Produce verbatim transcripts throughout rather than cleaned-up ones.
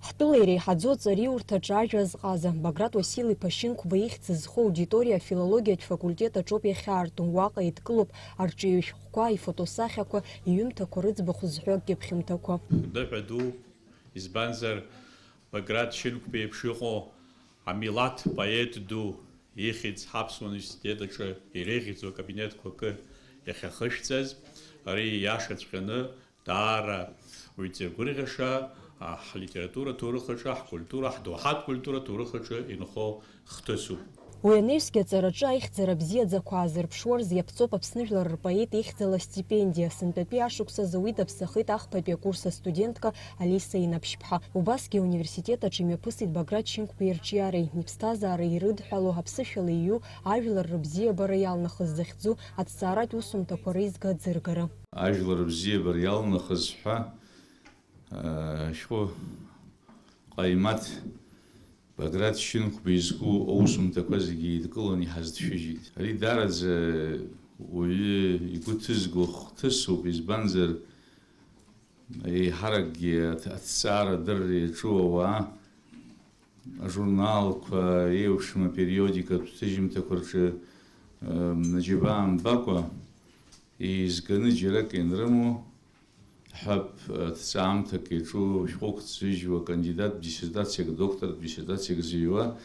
Ҳтәыла иреиҳаӡоу аҵариурҭаҿы ажәа азҟаза, Баграт Уасил-иԥа Шьынқәба ихьӡ зху аудиториа афилологиатә факультет аҿоуп иахьаарту, уаҟа еидкылоуп арҿиаҩ шәҟәқәа, ифотосахьақәа, иҩымҭақәа рыӡбахә зҳәо акьыԥхьымҭақәа. Ныҳәа ду, избанзар, Баграт Шьынқәба иеиԥш иҟоу амилаҭ поет ду ихьӡ ҳаԥсуа университет аҿы иреиӷьӡоу акабинетқәа акы иахьахышәҵаз, ари иашаҵәҟьаны даара уаҩ дзыргәырӷьаша, а, ҳлитература ҭоурых аҿы, ҳкультура, ҳдоуҳатә культура ҭоурых аҿы инхо хҭысуп. Уи анаҩсгьы аҵараҿы аихьӡара бзиаӡақәа аазырԥшуа рзы иаԥҵоуп Аԥсны жәлар рпоет ихьӡала астипендиа. Сынтәатәи ашықәс азы уи даԥсахеит ахԥатәи акурс астудентка Алиса Инаԥшьԥҳа. Убасгьы ауниверситет аҿы имҩаԥысит Баграт Шьынқәба ирҿиареи, иԥсҭазаара ирыдҳәалоу аԥсышәала иҩу ажәлар рыбзиабара иалнахыз захьӡу аҭҵааратә усумҭақәа реизга аӡыргара. Ажәлар рыбзиабара иалнахыз ҳәа, аа, шәҟәы ҟаимаҭ Баграт Шьынқәба изку аусумҭақәа зегьы еидкыланы иҳазҭшәыжьит. Ари даараӡа уаҩы игәы ҭызго хҭысуп, избанзар, еиҳаракгьы аҭ-, аҭҵаара адырра иаҿу ауаа ажурналқәа, еиуеиԥшым апериодикатә ҭыжьымҭақәа рҿы, м, џьабаа мбакәа, еизганы џьарак ианрымоу, ҳәап, ҭҵаамҭак иаҿу шәҟәык ҭзыжьуа, кандидаттә диссертациак, доктортә диссертациак зыҩуа,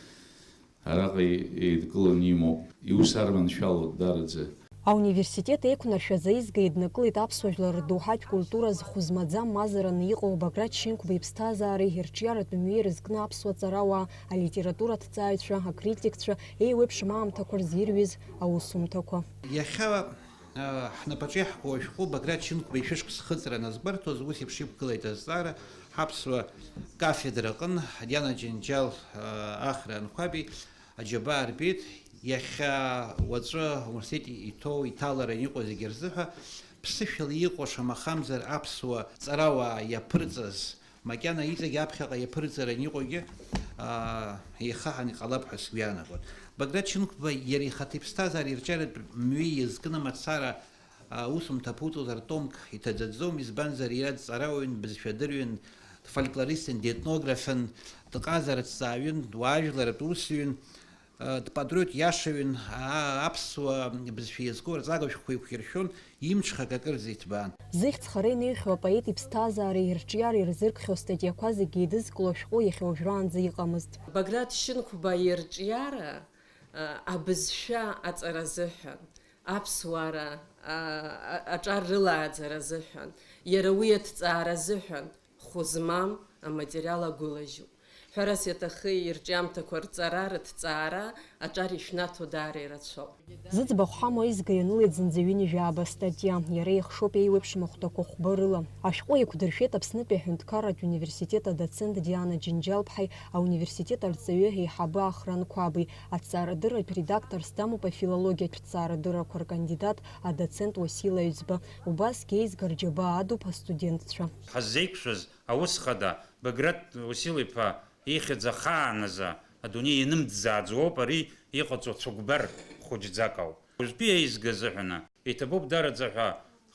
араҟа еидкыланы имоуп. Иус арманшәалоуп, даараӡа. Ауниверситет еиқәнаршәаз аизга еиднакылеит аԥсуа жәлар рдоуҳатә культура зхәы змаӡам мазараны иҟоу Баграт Шьынқәба иԥсҭазаареи ирҿиаратә мҩеи рызкны аԥсуа ҵарауаа, алитература ҭҵааҩцәа, акритикцәа, еиуеиԥшым аамҭақәа рзы ирҩыз аусумҭақәа. Иахьа, а, ҳнапаҿы иаҳку ашәҟәы Баграт Шьынқәба ишәышықәс хыҵра аназгәарҭоз, ус еиԥш иқәгылеит азҵаара, ҳаԥсуа кафедра аҟын Диана Џьынџьал, а, Ахра Анқәаби, аџьабаа рбеит, иахьа уаҵәы ауниверситет иҭоу иҭаларан иҟоу зегьы рзыҳәа ԥсышәала иҟоу, шамахамзар, аԥсуа ҵарауаа иаԥырҵаз, макьана иҵегь аԥхьаҟа иаԥырҵаран иҟоугьы, аа, еихаҳан иҟалап ҳәа сгәы иаанагон. Баграт Шьынқәба иара ихаҭа иԥсҭазаара ирҿиаратә мҩеи иазкны мацара, аа, усумҭа аԥуҵозар, томк иҭаӡаӡом, избанзар, иара дҵарауаҩын, бызшәадырҩын, дфольклористын, детнографын, дҟазараҭҵааҩын, уаажәларатә усзуҩын, дпатриот иашаҩын, аа, аԥсуа бызшәа иазку арҵага шәҟәқәа еиқәиршәон, имҽхак акырӡа иҭбаан. Зыхьӡ хара инаҩхьоу апоет иԥсҭазаареи ирҿиареи ирзыркхьоу астатиақәа зегьы еидызкыло ашәҟәы иахьа уажәраанӡа иҟамызт. Баграт Шьынқәба ирҿиара, а, абызшәа аҵара азыҳәан, аԥсуара, а, а, аҿар рылааӡара азыҳәан, иара уи аҭҵаара азыҳәан, хәы змам аматериал агәылажьуп. Ҳәарас иаҭахы, ирҿиамҭақәа рҵара, рыҭҵаара аҿар ишәнаҭо даара ирацәоуп. Зыӡбахә ҳамоу аизга ианылеит зынӡа ҩынҩажәи жәаба статиа, иара ихшоуп еиуеиԥшым ахәҭақәа хәба рыла. Ашәҟәы еиқәдыршәеит Аԥснытәи аҳәынҭқарратә университет адоцент Диана Џьынџьал-ԥҳаи ауниверситет арҵаҩы еиҳабы Ахра Анқәаби, аҭҵаарадырратә редакторс дамоуп афилологиатә ҭҵаарадыррақәа ркандидат, адоцент Уасил Аҩӡба. Убасгьы еизга рџьабаа адуп астудентцәа. Ҳаззеиқәшәаз аус хада, Баграт Уасил-иԥа ихьӡ ахааназы адунеи ианымӡааӡо ауп ари иҟаҵоу цәыкәбар хәыҷӡак ауп. Уажәтәи аизга азыҳәаны иҭабуп дараӡа ҳәа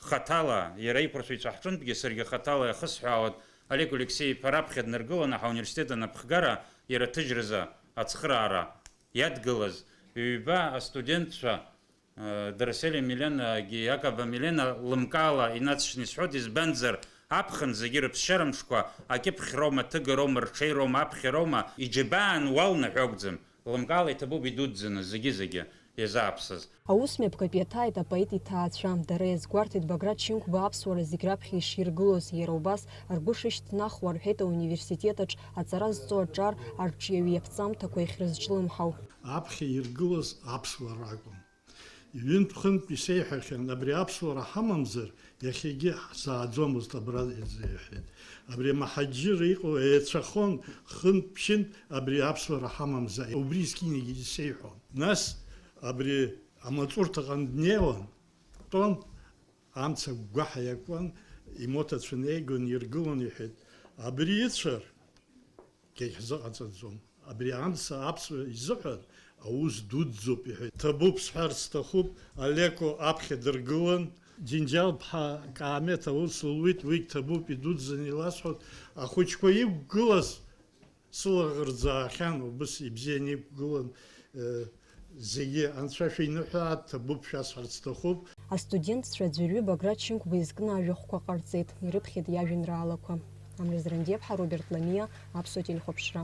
хаҭала, иара аиқәыршәаҩцәа ҳҿынтәгьы саргьы хаҭала иахысҳәаауеит, Олег Алексеи-иԥа раԥхьа днаргыланы ҳауниверситет анаԥхгара иара аҭыжьразы ацхыраара иадгылаз ҩба астудентцәа, Дараселиа Миленагьы Иакова Милена лымкаала инацшьны исҳәоит, избанзар, аԥхын зегьы рыԥсшьара мшқәа акьыԥхьроума, ҭыгароума, рҽеироума, аԥхьароума, иџьабаан уалнаҳәо акәӡам, лымкаала иҭабуп идуӡӡаны зегьы-зегьы иазааԥсаз. Аус мҩаԥгатә иаҭааит апоет иҭаацәа. Дара иазгәарҭеит Баграт Шьынқәба аԥсуара зегь раԥхьа иширгылоз, иара убас ргәы шышьҭнахуа, рҳәеит ауниверситет аҿ аҵара зҵо аҿар арҿиаҩы иаԥҵамҭақәа иахьрызҿлымҳау. Аԥхьа иргылаз аԥсуара акәын. Ҩынтә-хынтә исеиҳәахьан, абри аԥсуара ҳамамзар, иахьагьы ҳзааӡомызт абра, изеиҳәеит. Абри амаҳаџьырра иҟоу еицәахон, хынтә-ԥшьынтә абри аԥсуара ҳамамзар, убри зқьынагьы исеиҳәон. Нас абри амаҵурҭаҟны днеиуан, дтәон, амца агәгәаҳәа иакуан, имоҭацәа неигон, иргылон, иҳәеит, абри ицәар, Кагь ҳзыҟаҵаӡом. Абри амца аԥсуа изыҳәан аус дуӡӡоуп, иҳәеит. Ҭабуп сҳәарц сҭахуп, Алеко аԥхьа дыргылан. Џьынџьал-ԥҳа Каамеҭ аус луит, уигь ҭабуп, идуӡӡаны иласҳәоит. Ахәыҷқәа иқәгылаз Сылаӷырӡ аахьан, убыс ибзианы иқәгылан, зегьы анцәа шәиныҳәа, ҭабуп шәасҳәарц сҭахуп. Астудентцәа аӡәырҩы Баграт Шьынқәба изкны ажәахәқәа ҟарҵеит, ирыԥхьеит иажәеинраалақәа. Амра Зрандиаԥҳа, Роберт Ламиа, Аԥсуа телехәаԥшра.